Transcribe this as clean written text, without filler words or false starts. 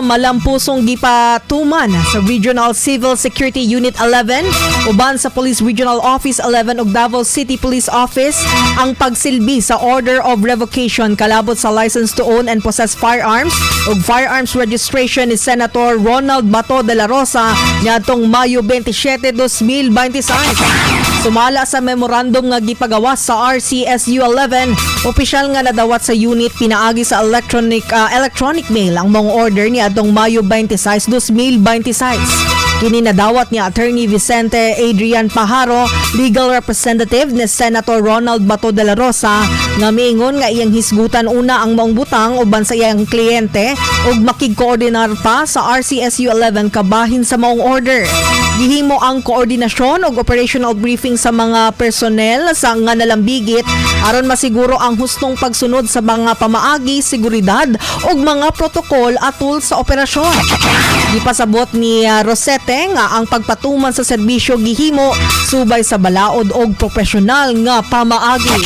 Malampusong gipatuman sa Regional Civil Security Unit 11 uban sa Police Regional Office 11 ug Davao City Police Office ang pagsilbi sa order of revocation kalabot sa license to own and possess firearms ug firearms registration ni Senator Ronald Bato de la Rosa niadtong Mayo 27, 2026. Sumala sa memorandum nga gipagawas sa RCSU 11, opisyal nga nadawat sa unit pinaagi sa electronic mail ang maong order ni adtong Mayo 26, 2026. Kini nadawat ni Attorney Vicente Adrian Pajaro, legal representative ni Senator Ronald Bato de la Rosa, nga miingon nga iyang hisgutan una ang maong butang uban sa iyang kliyente ug makigkoordinar pa sa RCSU 11 kabahin sa maong order. Gihimo ang koordinasyon ug operational briefing sa mga personnel sa nga nalambigit aron masiguro ang hustong pagsunod sa mga pamaagi, seguridad ug mga protokol atol sa operasyon. Gipasabot ni Rosete nga ang pagpatuman sa serbisyo gihimo subay sa balaod og propesyonal nga pamaagi.